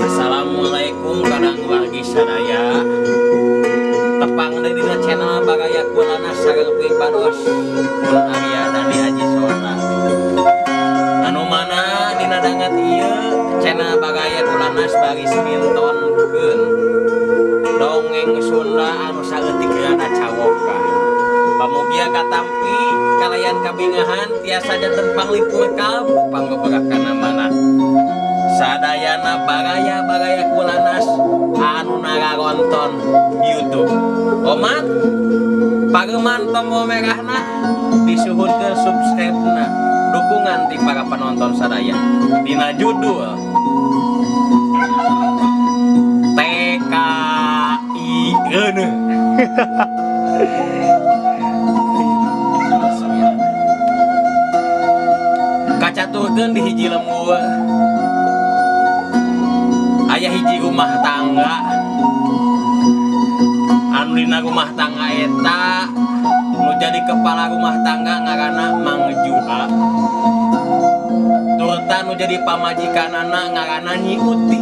Assalamualaikum kadang wargi sadaya. Tepang deui dina channel Baraya Kulanas sareng Pripados Pun Arya Dani Haji Sona. Anu mana dina danget ieu channel Baraya Kulanas baris mintonkeun dongeng Sunda anu saeutik rada cawoka. Pamugia katampi kalayan kabingahan tiasa janten panglipur kalbu panggeberakana mana. Sadayana baraya-baraya Kulanas anu nararonton YouTube. Omat pageman tombol merahna disuhunkeun subscribe-na dukungan ti para penonton sadaya. Dina judul TKI Reuneuh. Kacaturkeun di hiji lembur aya hiji rumah tangga anu dina rumah tangga eta nu jadi kepala rumah tangga ngaranna Mang Juha turta nu jadi pamajikanana ngaranna Nyi Uti.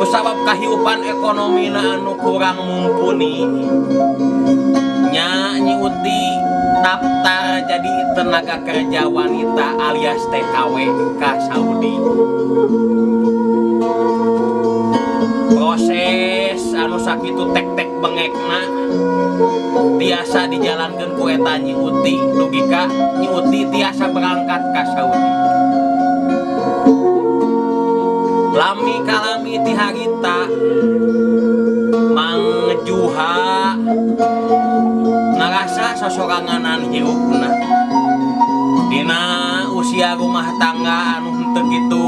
Kusabab kahiupan ekonomina anu kurang mumpuni nya Nyi Uti daftar jadi tenaga kerja wanita alias TKW ka Saudi. Proses anu sakitu tek-tek bengekna tiasa dijalankeun ku eta Nyi Uti dugi ka Nyi Uti tiasa berangkat ka Saudi. Lami kalami ti harita Mang Juha ngarasa sosoranganan hirupna. Dina usia rumah tangga anu henteu kitu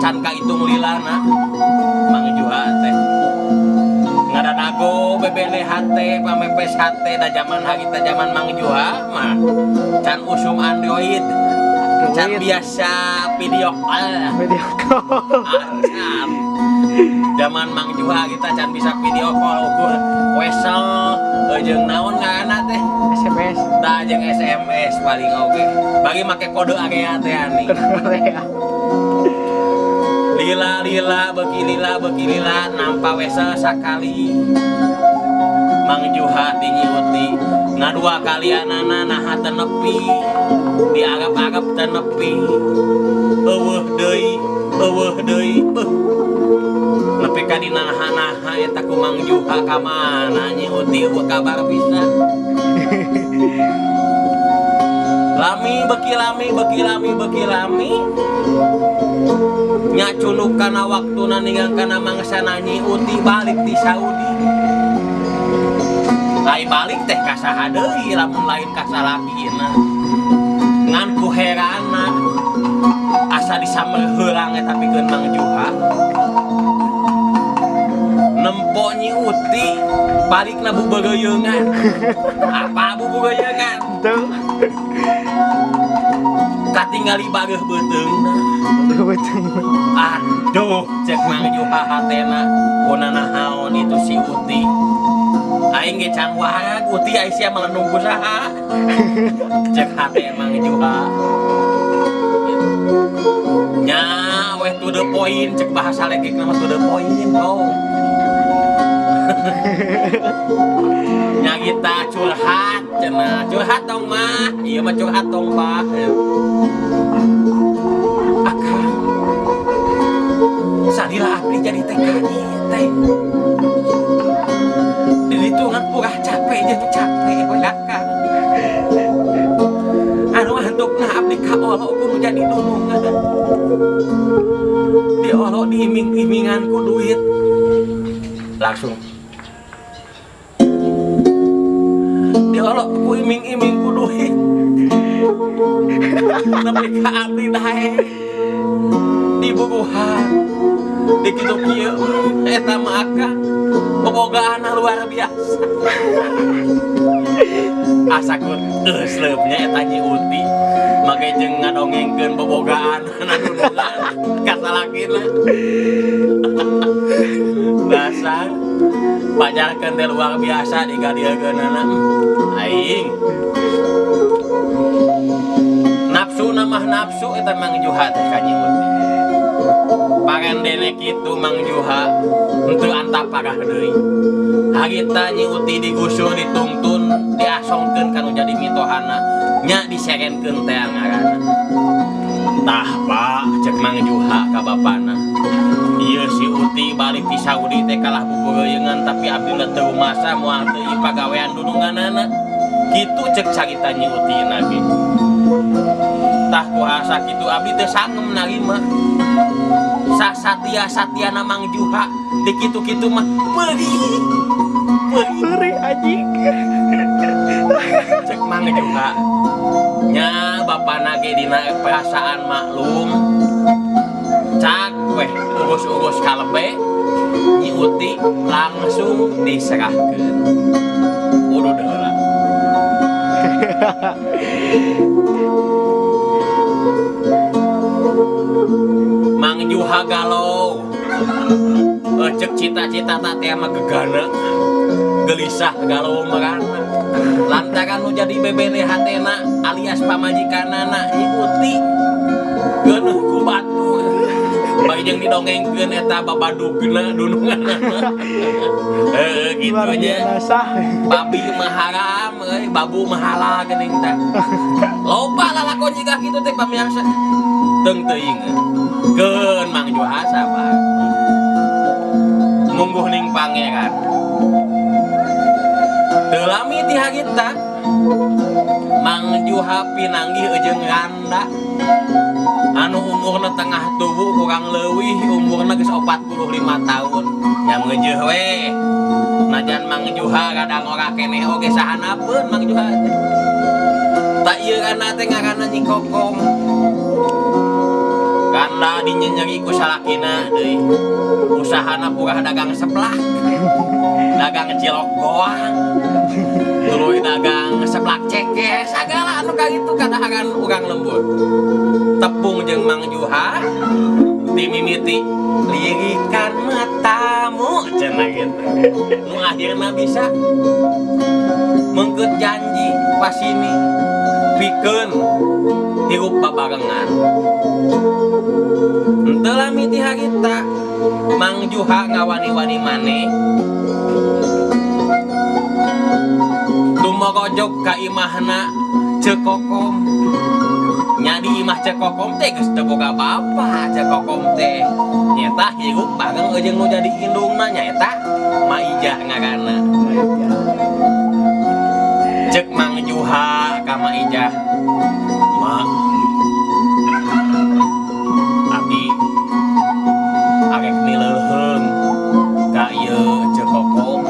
can kaitung lilana Mang Juha teh ngadadago bebele hate pamepes hate da jaman harita jaman Mang Juha mah can usum Android can biasa video call. Video call. Acan. Jaman Mang Juha kita can bisa video call ukur wesel jeung naon ngaranna teh SMS. Tah jeung SMS paling oge. Bagi make kode area teh ani. Kode area. Lila-lila beuki lila beuki lila nampa wesel sakali. Mang Juha ti Nyi Uti ngadua kalianana naha teu nepi diarep-arep teu nepi eueuh deui beuh nepi ka dina naha-naha eta ku Mang Juha ka mana Nyi Uti eueuh kabar pisan. Lami beuki lami beuki lami beuki lami nya cunuk kana waktuna ninggal kana mangsana Nyi Uti balik ti Saudi. Ai balik teh ka saha deui lamun lain ka salakina. Ngan ku herana asa disamer heurang eta pikeun Mang Juha. Nempo Nyi Uti balikna bubeureuyeungan. Apa bubeureuyeungan? Teu. Katingali bareuh beuteungna. Aduh, cek Mang Juha hatena kuna naon itu si Uti. Aing ge can warag Uti ai sia melendung ku saha. Cek hate Mang Juha. Nya weh to the point cek bahasa lekekna mah to the point dong. Nya kita curhat cenah, curhat dong mah. Ieu mah curhat dong Pak. Akang. Salila abdi jadi TKI teh. Di ditu ngan purah capek jeung capek we akang. Anu antukna abdi kaolo ku nu jadi nunungan. Diolo diiming-imingan ku duit. Langsung diolo ku iming-iming ku duit. Nepi ka abdi daek dibubuhan di kitu kieu eta mah akang bobogaan luar biasa. Asa ku geus leup nya eta Nyi Uti make jeung ngadongengkeun bobogaan nunungan ka salakina. Dasar pajarkeun teh luar biasa digadiekeunana aing. Nafsu mah nafsu eta Mang Juha teh ka Nyi Uti. Parendene kitu Mang Juha henteu antap parah deui. Harita Nyi Uti digusur, ditungtun, diasongkeun ka nu jadi mitohana nya, diserenkeun teh ngaranna. "Tah, Pak," cek Mang Juha ka bapana, "ieu si Uti balik ti Saudi teh kalah bubeureungan, tapi abdi mah teu rumasa, moal teu ieu pagawean dununganana." Kitu cek carita Nyi Uti ge. "Tah, kuasa kitu abdi teu sangem narima. Sasatia satiana Mang Juha di kitu-kitu mah perih perih." Perih anjing. Cek Mang Juha nya, bapana ge dina perasaan maklum, cak weh urus-urus kalebe. Nyi Uti langsung diserahkeun. Udud heula. Mang Juha galau. Cek cita-cita tak teh mah gegana, gelisah, galau merana lantaran nu jadi bebene hatena alias pamajikanana Nyi Uti geuneuh ku batur, bari jeung didongengkeun eta babadugna dununganana. Heuh, kitu Luar nya. biasa. Babi mah haram euy, babu mah halal geuning teh. Loba lalakon jiga kitu teh, pamirsa. Teung teuing. Keun Mang Juha sabar. Mungguh ning pangeran. Teu lami ti harita Mang Juha pinanggih jeung randa anu umurna tengah tubuh, kurang leuwih umurna geus 45 tahun nya, meujeuh we. Najan Mang Juha rada ngora keneh oge, sahanapeun Mang Juha teh. Tak ieu randa teh ngaranna Nyi Kokom. Randa dinyenyeri ku salakina deui. Usahana purah dagang seblak, dagang cilok goang, tuluy dagang seblak ceker, sagala anu kitu kadaharan urang lembur. Tepung jeung Mang Juha ti mimiti lirikan matamu cenah gitu. Nu akhirna bisa mengkeut janji pasini pikeun hirup babarengan. Henteu lami ti harita Mang Juha ngawani-wani maneh tumorojog ka imahna Ceu Kokom. Nya di imah Ceu Kokom teh geus teu boga bapa. Ceu Kokom teh nyaeta hirup bareng jeung nu jadi indungna, nyaeta Ma Ijah ngaranna. Cek Mang Juha ka Ma Ijah, "Ma, abdi arek mileuheung ka ieu Ceu Kokom,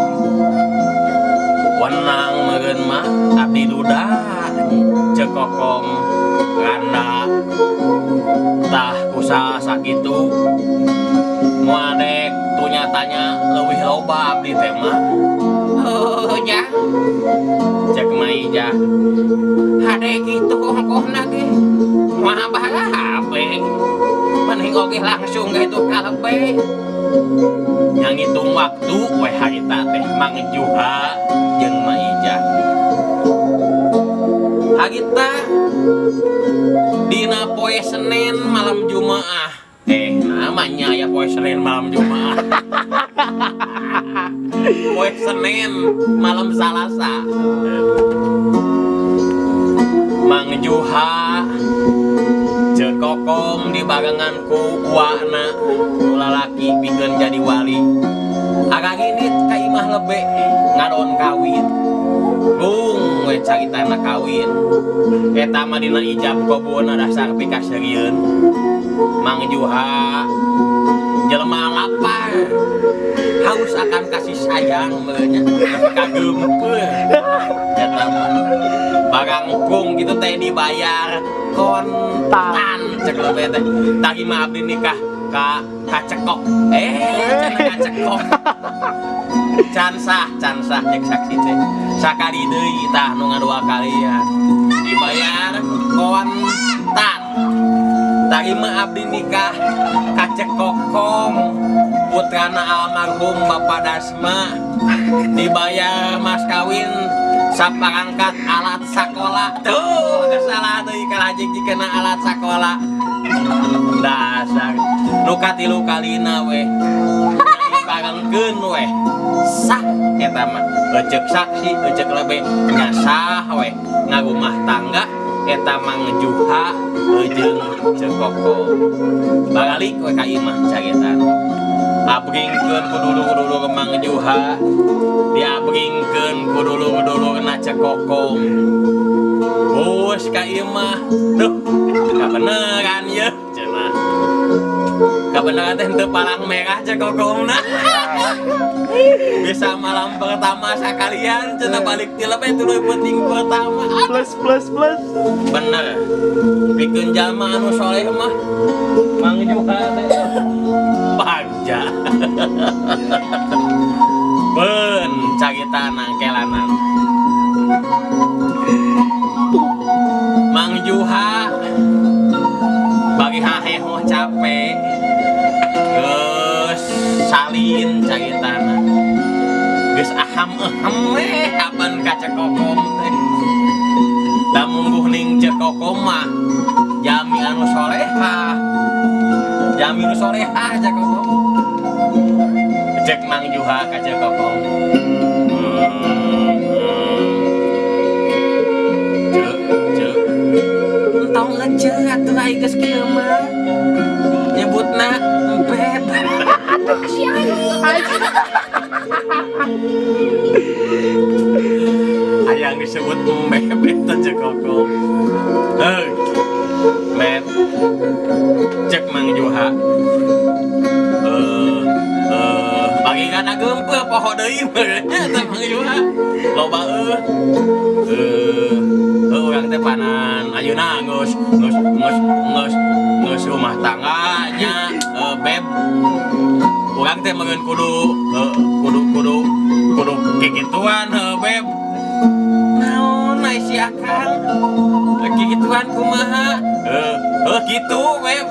wenang meureun mah abdi duda Ceu Kokom randa." Tah, kusaha sakitu moal dek tunyatanya leuwih loba abdi teh mah. "Oh nya," cek Ma Ijah, "hade kitu ongkohna ge moal barabe, mending oge langsung gitu kalebe." Yang ngitung waktu we harita teh Mang Juha jeung Ma Ijah. Harita dina poe Senin malam Jumaah, namanya aya poe Senin malam Jumaah, poe Senin malam Salasa, Mang Juha, Ceu Kokom dibarengan ku uwana nu lalaki pikeun jadi wali aranginit ka imah lebe ngadon kawin. Bung we caritana kawin eta mah dina ijab kabulna dasar pikaseurieun. Mang Juha jelema lapar haus akan kasih sayang meureun nya, kagempeur eta mah. Barang kung gitu teh dibayar kontan cek lebe teh. "Tadi mah abdi nikah ka kacekok, cenah kacekok can sah, can sah," cek saksi teh. Sakali deui tah nu ngadua kalian dibayar kontan. "Tadi mah abdi nikah ka Ceu Kokom putrana almarhum Bapak Dasma, dibayar mas kawin saparangkat alat sakola." Tuh geus salah deui kalah. Ngajik-jikeuna alat sakola. Dasar nu katilu kalina we diparengkeun we sah eta mah, eceuk saksi eceuk lebe nya sah we ngarumah tangga eta Mang Juha jeung Ceu Kokom. Baralik we ka imah, caritana abringkeun ku dulur-dulur Mang Juha, diabringkeun ku dulur-dulurna Ceu Kokom. Bus ka imah, duh, kabeneran ye cenah, kabeneran teh henteu palang merah Ceu Kokomna bisa malam pertama sekalian cenah, balik ti lebeh tuluy penting pertama. Plus plus plus. Bener, pikeun jalma anu soleh mah Mang Juha teh bagja. Beun carita nangkelanan Mang Juha bagi haheho capek, geus salin caritana, geus aham ehem we apan ka Ceu Kokom teh. Da mungguh ning Ceu Kokom mah jami anu solehah, jami anu solehah Ceu Kokom. Cek Mang Juha ka Ceu Kokom, "Ceu, Ceu, entong ngece atuh, ai geus kieu mah nyebutna empet." Aduh, kesian. Hayang disebut embeb eta Ceu Kokom. Heuh, met, cek Mang Juha, eh eh bagi kana geumpeuh poho deui meureun nya eta Mang Juha loba. Eh eh eh urang teh panan ayeuna geus geus geus geus geus rumah tangga nya, beb, urang teh meureun kudu kudu kudu kudu kikituan heuh, beb. Naon ai si akang kikituan kumaha? Heuh heuh kitu, beb.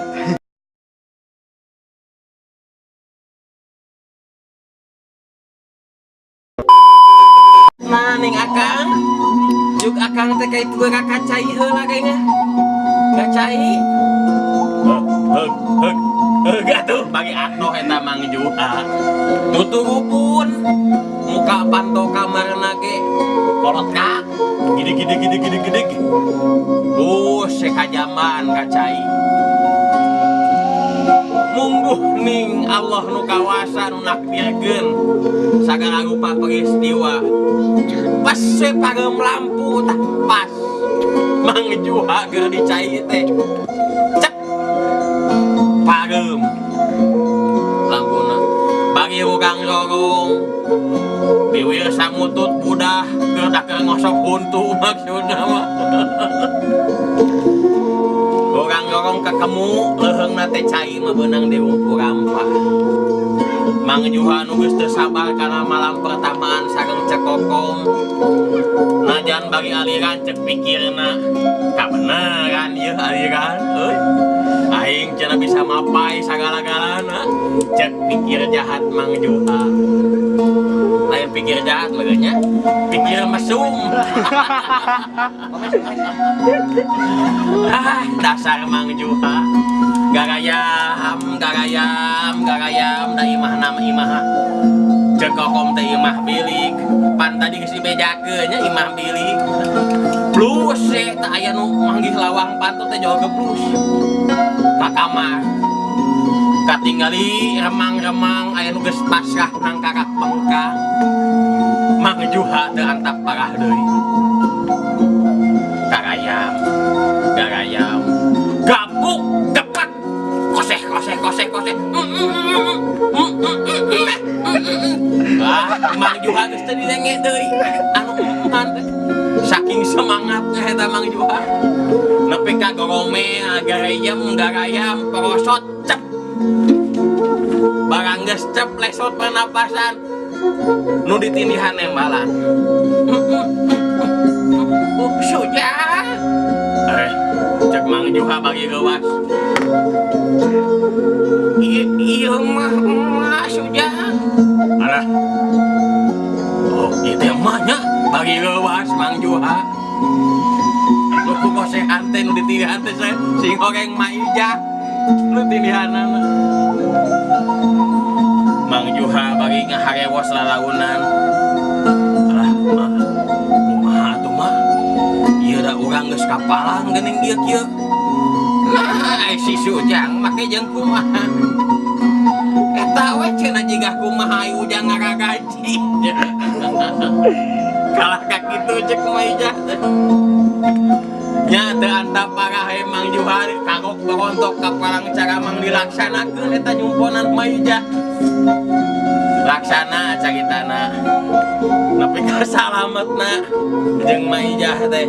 Nah, ning akang juk akang teh ka itu ka kacai heula kayaknya kacai. Heug heug heug heug atuh bagi atuh eta Mang Juha tuturupun muka panto kamarna ge kolot ka gede gede gede gede gede. Duh, sekajaman kacai. Mungguh ning Allah nu kawasa nu nakdirkeun sagala rupa peristiwa, pas we pareum lampu tah, pas Mang Juha keur dicai teh, cek pareum lampuna. Bagi urang rorong biwir samutut budah keur dah keur ngosok huntu, maksudna mah urang rorong kakemu leuheungna teh cai mah beunang di rumpur rampah. Mang Juha nu geus teu sabar kana malam pertamaan sareng Ceu Kokom, najan bagi aliran cek pikirna kabeneran ieu aliran euy, aing cenah bisa mapai sagala-galana, cek pikir jahat Mang Juha. Lain pikir jahat meureun nya, pikir mesum. Ah, dasar Mang Juha garayam garayam garayam da imahna mah imah Ceu Kokom teh imah bilik. Pan tadi geus dibejakeun nya imah bilik plus eh teh aya nu manggih lawang panto teh jauh geblus ka kamar, katinggali remang-remang aya nu geus pasrah nangkarak bengkang. Mang Juha teu antap parah deui, karayam garayam gabuk gepak koseh koseh koseh koseh. Ah, Mang Juha geus teu dilenge deui anu eman teh, saking semangatnya eta Mang Juha nepi ka gorome garayam garayam perosot cep. Barang geus cep lesot pernapasan nu ditindihan nembalan. Sudah eh, cek Mang Juha bagi geuwas, iya mah emak sudah. Alah, oh itu emaknya, bagi geuwas Mang Juha. Ku kosehan teh nu ditindihan teh sing horeng Maijah nu tindihanana. Mang Juha bari ngaharewos lalaunan. Alah, mah, kumaha atuh, mah? Ieu da urang geus kapalang geuning ieu kieu. Nah, ai si Ujang make jeung kumaha? Eta we cenah jiga kumaha ai Ujang ngaragaji. Kalah ka kitu cek Maijah teh. Nya teu antap parahe Mang Juha kagok barontok kapalang cara mang dilaksanakeun eta nyumponan Maijah. Laksana caritana. Nepi ka salametna jeung Maijah teh.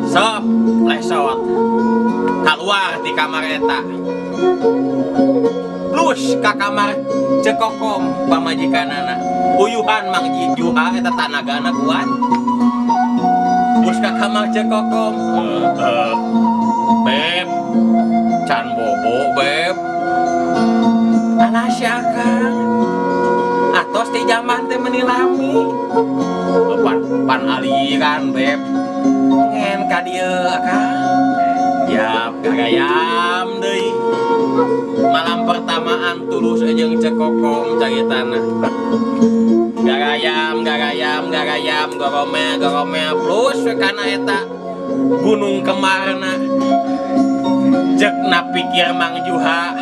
Sok lesot keluar di kamar eta. Plus ka kamar Ceu Kokom pamajikanana. Uyuhan Mang Juha eta tanagana kuat. Plus ka kamar Ceu Kokom. "Eh, Beb, can bobo, Beb." "Alah sia, Kang. Atos ti zaman teh meuni lami." "Oh, pan, pan aliran, Beb." "Ngen ka dieu, Kang." Yap, gagayam deui. Malam pertamaan tulus jeung Ceu Kokom caritana. Gagayam, gagayam, gagayam, goromea, goromea, plus we kana eta gunung kemarna. Cek na pikir Mang Juha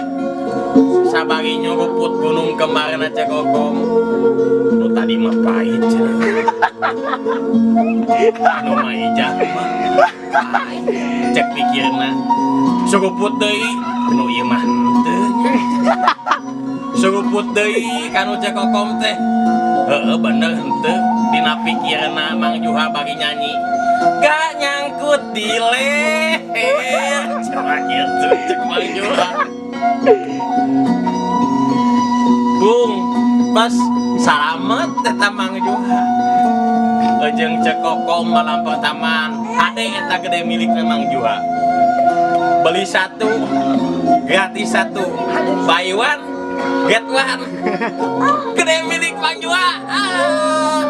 sabari nyuruput gunung kemarna Ceu Kokom. Nu tadi mah pahit cenah. Nu Maijah mah pahit. Cek pikirna. Suruput deui, nu ieu mah henteu nya. Suruput deui kanu Ceu Kokom teh. Heeh, bener henteu dina pikirna Mang Juha bari nyanyi. Gak nyangkut di leher. Coba gitu cek Mang Juha. Bung, pas salamet eta Mang Juha. Jeung Ceu Kokom malam pertamaan, hade eta gede milikna Mang Juha. Beli satu, gratis satu. Buy one, get one. Gede milik Mang Juha. Ah.